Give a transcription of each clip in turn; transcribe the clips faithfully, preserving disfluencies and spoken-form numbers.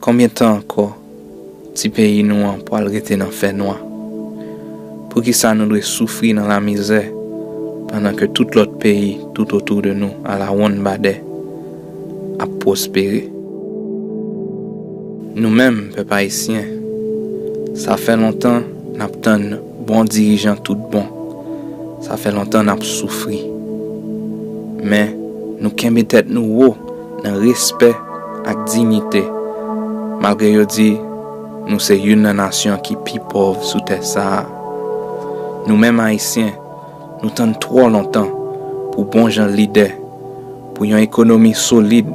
Konbyen tan ankò ti peyi nou an pwal rete nan fènwa? Poukisa nou dwe soufri nan lamizè pandan ke tout lòt peyi toutotou de nou alawonnbadè ap pwospere? Nou menm, pèp ayisyen, sa fè lontan n ap tann bon dirijan tout bon. Sa fè lontan n ap soufri. Men, nou kenbe tèt nou wo nan respè ak diyite, malgre yo di nou se youn nan nasyon ki pi pòv sou tè sa a. Nou menm Ayisyen, nou tann twò lontan pou bon jan lidè, pou yon ekonomi solid,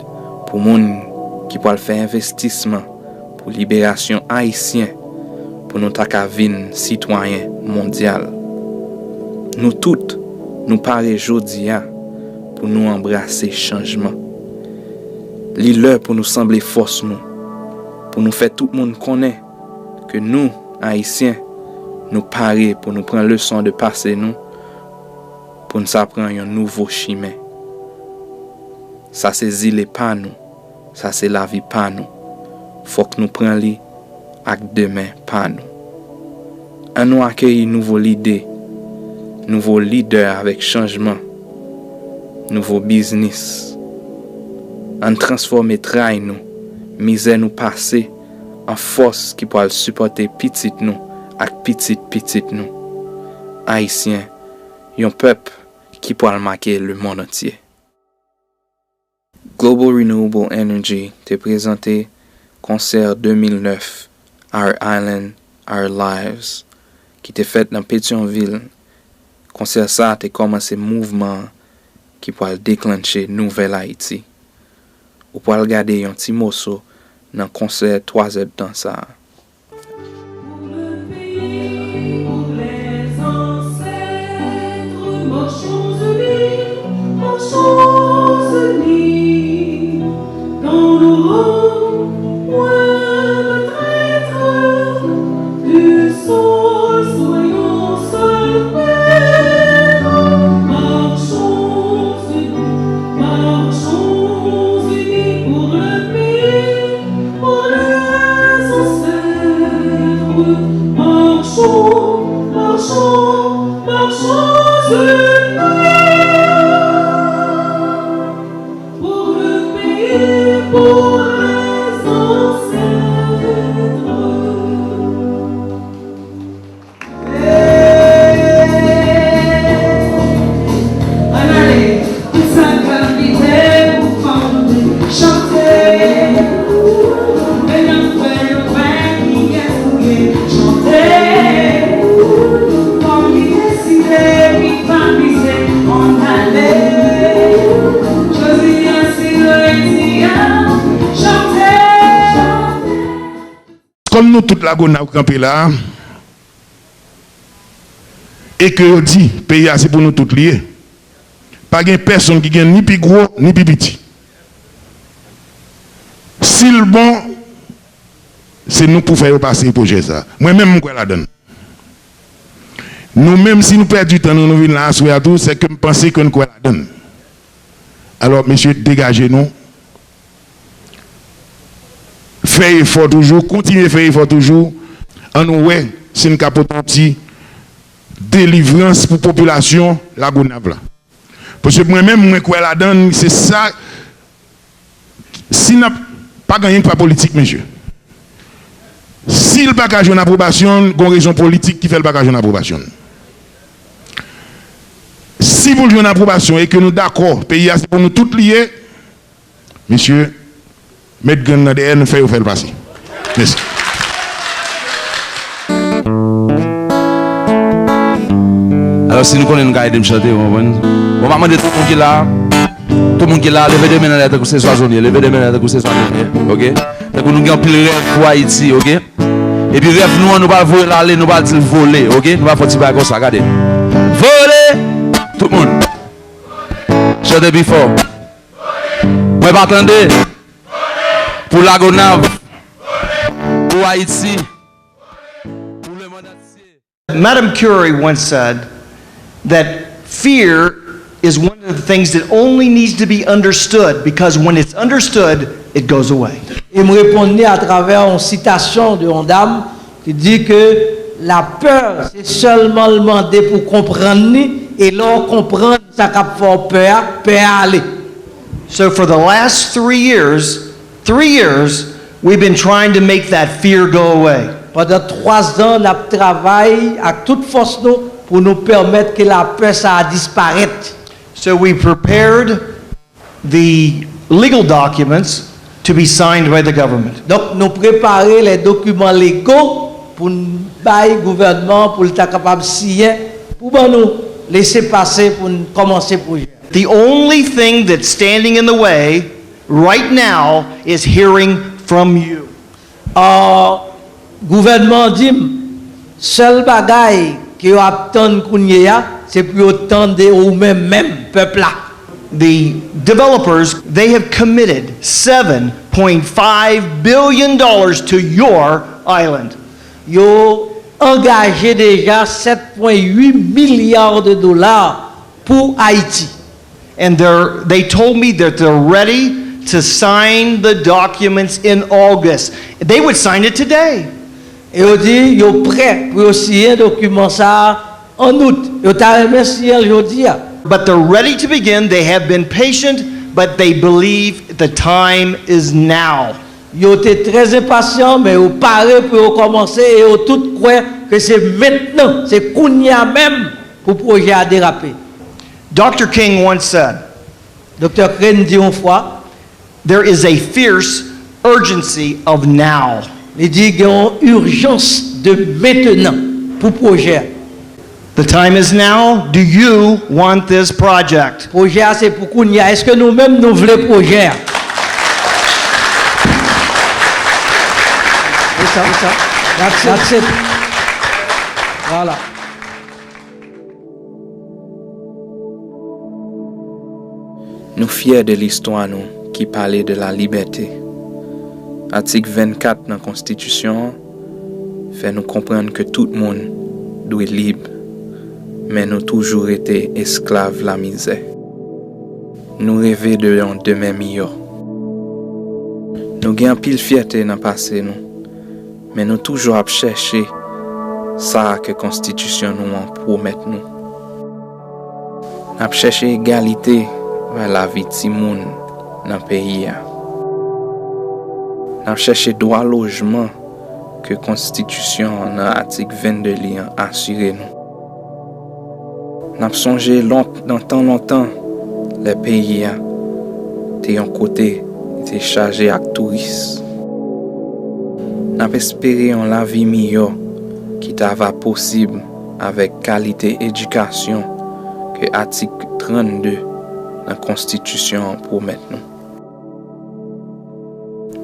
pou moun ki pral fè envestisman, pou liberasyon ayisyen, pou nou ta ka vin sitwayen mondyal. Nou tout, nou pare jodi a pou nou anbrase chanjman. Li lè pou nou sanble fòs nou, pou nou fè tout moun konnen ke nou, Ayisyen, nou pare pou nou pran leson de pase nou, pou n sa pran yon nouvo chimen. Sa se zile pa nou, sa se lavi pa nou. Fòk nou pran li ak de men pa nou. An nou akeyi nouvo lide, nouvo lidè avèk chanjman, nouvo biznis. Ann transfòme tray nou, mizè nou pase, an fòs ki pral sipòte pitit nou ak pitit pitit nou. Ayisyen, yon pèp ki pral make lemonn antye. Global Renewable Energy te prezante konsè de mil nèf Our Island, Our Lives, ki te fèt nan Petyonvil. Konsè sa a te kòmanse mouvman an ki pral deklanche nouvèl Ayiti. Ou pral gade yon ti moso nan konsè twa zèdtan sa a. Pour le pays, pour les ancêtres, marchons unis, marchons unis, dans nos rangs, point de traître, du sol, soyons seul maître, marchons unis, marchons unis pour le pays. Pour les ancêtres, marchons, marchons, marchons unis. Pour le pays, pour les ancêtres. Ann ale, tout sa k pral rive pou fanm chante. Men n ap fè yo wè kiyès nou ye. Chante, fanm ki deside, ki pa mize. Ann ale, jodi a se lè di a. Chante, chante. Kòm nou tout Lagonav kanpe la a, e ke yo di peyi a se pou nou tout li ye, pa gen pèsonn ki gen ni pi gwo ni pi piti. Si l bon, se nou k pou fè yo pase pwojè sa a. Mwen menm, m kwè ladan l. Nou menm, si nou pèdi tan nou, nou vin la aswè a tou, se ke m panse ke n kwè ladan l. Alò, mesye, degaje nou. Fè efò toujou, kontinye fè efò toujou. Ann wè si n ka pote yon ti delivrans pou popilasyon Lagonav la. Paske mwen menm, mwen kwè ladan l, se sa, si n ap, pa gen anyen k pa politik, mesye. Si l pa ka jwenn apwobasyon l, gon rezon politik ki fè l pa ka jwenn apwobasyon l. Si pou l jwenn apwobasyon e ke nou dakò, peyi a se pou nou tout li ye, mesye, met grenn nan dèyè nou, fè yo fè l pase. Mèsi. Alò, si nou konnen nou ka ede m chante, ou konprann? Bon, m ap mande tout moun ki la, tout moun ki la, leve de men anlè tankou se swazonye, leve de men anlè tankou se swazonye, oke? Tankou nou gen anpil rèv pou Ayiti, oke? Epi rèv nou an, nou pral voye l ale, nou pral di l vole, oke? Nou pral fè yon ti bagay konsa, gade. Vole! Tout moun. Chante pi fò. Mwen pa tande. Pou Lagonav. Pou Ayiti. Pou lemonn antye. Madame Curie once said that fear is one of the things that only needs to be understood, because when it's understood, it goes away. E m reponn li atravè yon sitasyon de yon dam ki di ke lapè se sèlman l mande pou konprann li, e lè w konprann sa k ap fè w pè a, pè a ale. So for the last three years, three years, we've been trying to make that fear go away. Pandan twa zan, n ap travay ak tout fòs nou pou nou pèmèt ke lapè sa a disparèt. So we prepared the legal documents to be signed by the government. Donk, nou prepare lè dokiman lego pou n bay gouvènman pou l ta kapab siyen, pou ban nou lese pase pou n kòmanse pwojè. The only thing that's standing in the way right now is hearing from you. Ah, gouvènman an di m, sèl bagay ke yo ap tann kounye a, se pou yo tande ou menm menm, pèp la. The developers, they have committed seven point five billion dollars to your island. Yo angaje deja sèt pwen uit milya de dola pou Ayiti. And they're, they told me that they're ready to sign the documents in August. They would sign it today. E yo di yo prè pou yo siyen dokiman sa a an out. Yo ta renmen siyen l jodi a. But they're ready to begin. They have been patient, but they believe the time is now. Yo te trè enpasyan, men yo pare pou yo kòmanse e yo tout kwè ke se mentnan, se kounye a menm pou pwojè a derape. Doctor King once said, Doktè Crane di yon fwa, there is a fierce urgency of now. Li di gen yon ijans de mentnan pou pwojè a. The time is now. Do you want this project? Pwojè a se pou kounye a. Èske nou menm nou vle pwojè a? Se sa, se sa. That's it. That's it. Vwala. Nou fyè de listwa nou ki pale de la libète. Atik vennkat nan Konstitisyon an fè nou konprann ke tout moun dwe lib, men nou toujou rete esklav lamizè. Nou reve de yon demen miyò. Nou gen anpil fyète nan pase nou, men nou toujou ap chèche sa ke Konstitisyon nou an pwomèt nou. N ap chèche egalite bay lavi timoun nan peyi a. N ap chèche dwa lojman ke Konstitisyon an nan atik vennde li an asire nou. N ap sonje lon-, nan tan lontan, lè peyi a te yon kote ki te chaje ak touris. N ap espere yon lavi miyò ki ta va posib avèk kalite edikasyon ke atik trannde nan Konstitisyon an pwomèt nou.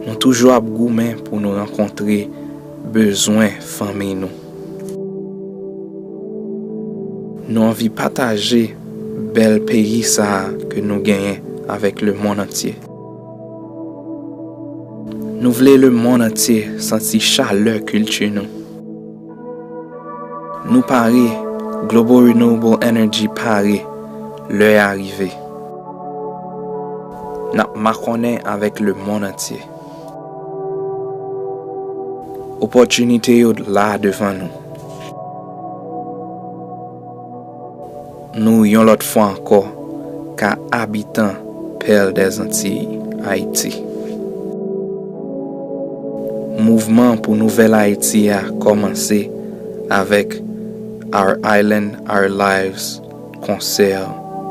Nou toujou ap goumen pou nou rankontre bezwen fanmi nou. Nou anvi pataje bèl peyi sa a ke nou genyen avèk lemonn antye. Nou vle lemonn antye santi chalè kilti nou. Nou pare, Global Renewable Energy pare, lè a rive. N ap makonnen avèk lemonn antye. Opòtinite yo la devan nou. Nou, yon lòt fwa ankò, ka abitan Pèl dèzantiy, Ayiti. Mouvman pou Nouvèl Ayiti a kòmanse avèk Our Island, Our Lives konsè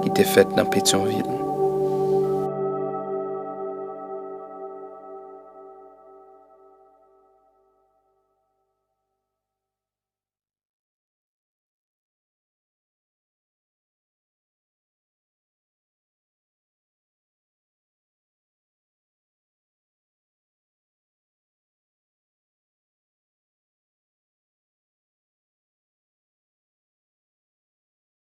ki te fèt nan Petyonvil.